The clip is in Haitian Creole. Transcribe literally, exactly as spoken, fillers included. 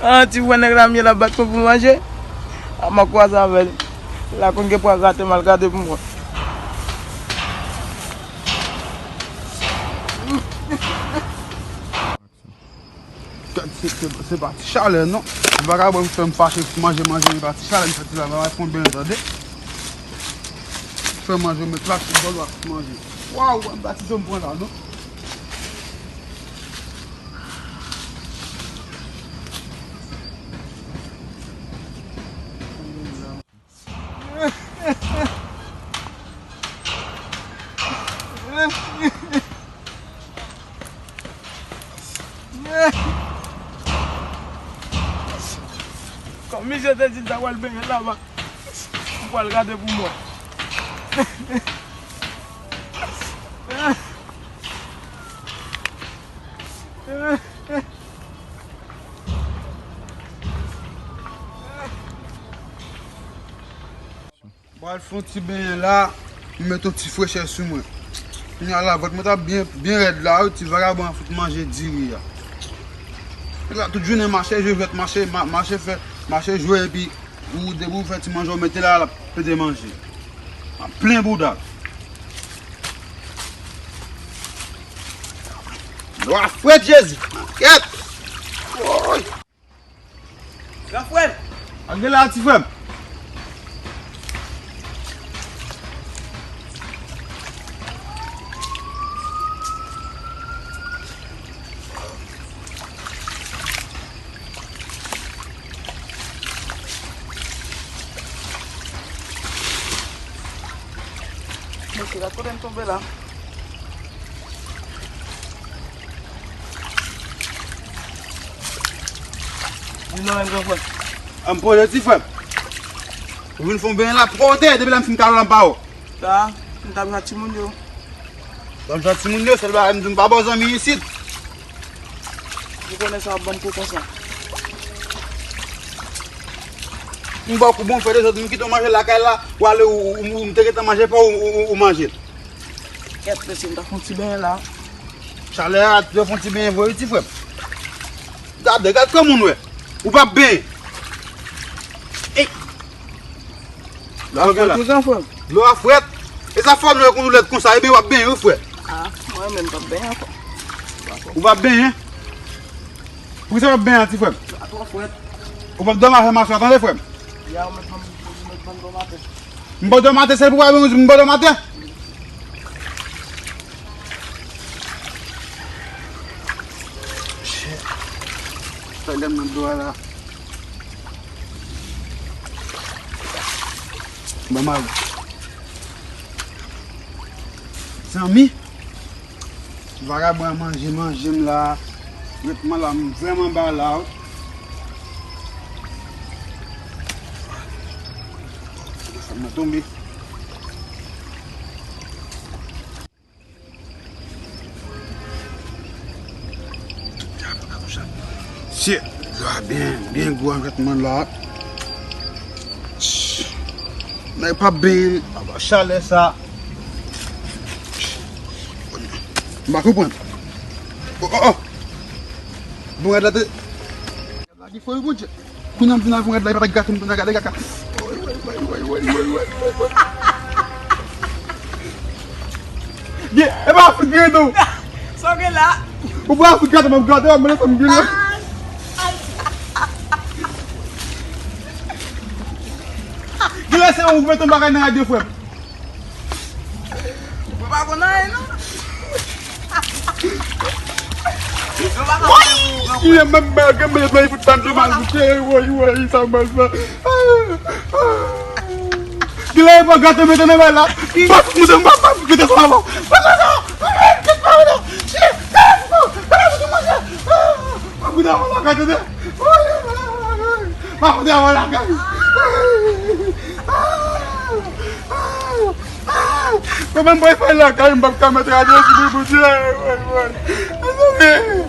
Ah, ti bwè nèg la, m ye la bat mwen pou manje. A, m ap kwaze avè l. La konn gen pwa gate, m al gade pou mwen. Se, se, se pa ti chalè, non. Vagabon fè m fache pou manje, manje, se pa ti chalè, m fè ti la, va fè yon bèl tande. Fè manje, met la sou bòl, va manje. Waw, m pa ti zo m pran la, non. Kòm misye te di l ta pral benyen laba, m pral gade pou mwen. Pral fè yon ti benyen la, m met yon ti frechè sou mwen. Kounye a la, vant mwen t ap byen, byen rèd la, wi, ti vagabon an fout manje diri a. Li la tout jounen mache jwe jwèt, mache, ma-, mache fè, mache jwe, epi ou, depi ou fè ti manje, ou mete la, l ap pete manje. Ap plen bouda. Lwa frèt Jezi. Kèt. Woy. Gran frè m. Antre la, ti frè m. Mesye, gad kote m tonbe la. Vin nan men m, gran frè. An poze ti frè m. Ou vin fè yon benyen la, pwote, depi la m fin kal la m pa wè w. Sa, m t ap jwenn timoun yo. T ap jwenn timoun yo, sèl bagay m di w, m pa ba w zanmi isit. Ou konnen sa w ap ban m kou konsa. M ba w kou bon, fè dezòd, m kite w manje lakay la, ou ale, ou, ou, ou, m te gentan manje pa w, ou, ou, ou manje l. Kèt, mesye, m ta fè yon ti benyen la. Chalè a, te fè yon ti benyen vre, wi, ti frè m. Gade, gade kòman w wè. Ou p ap benyen. Ey! Dlo a frèt tou, frè m. Dlo a frèt. E sa fò nou konn lèd konsa, ebyen w ap benyen, wi, frè. Ah, mwen menm, m p ap benyen ankò. Ou p ap benyen? Poukisa w p ap benyen, ti frè m? Sa twò frèt. Ou p ap dòmi avè m aswè, tande, frè m? Ya, ou mèt ban m, ou mèt ban m dòmi atè. M pa dòmi atè, se pou w ap benyen, m pa dòmi atè. Shit. Sa gad nan dlo a la. Ban m al. Zanmi, vagabon an manje, manje m la. Ret mwen la, m vrèman ba la, wi. Sa mwen tonbe. Shit, dlo a byen, byen gou an tretman la. Nèg pa benyen, apa chalè sa. M pa konprann. Oh, oh, oh. Bon, gade la te. Lage fò yo, Bondye. Kounye a m vin avè yon rèd la, li pa t gate m, kounye a gade kaka. Woy, woy, woy. Gen, e pa Afrik gen non. Sa w gen la? Ou pa Afrik gate m ap gade, w ap mande sa m gen la. Gen lè se ou mete yon bagay nan radyo, frè m. Ou pa konn anyen, non? Woy! Li menm bèl, gen menm lè fout tann mal, woy, woy, sa mal sa. Gen lè pa gate mete nan bay la. M pa fout mete, m pa fout mete sa avan. Pa sa, non. Kèt pa, non. Shit, pa fout manje. Pa fout avan la, gate de. Woy, woy, woy, woy. Pa fout avan la, gate. Mwen menm, mwen fè lakay, m p ap ka mete radyo sou li, Bondye. Mezanmi.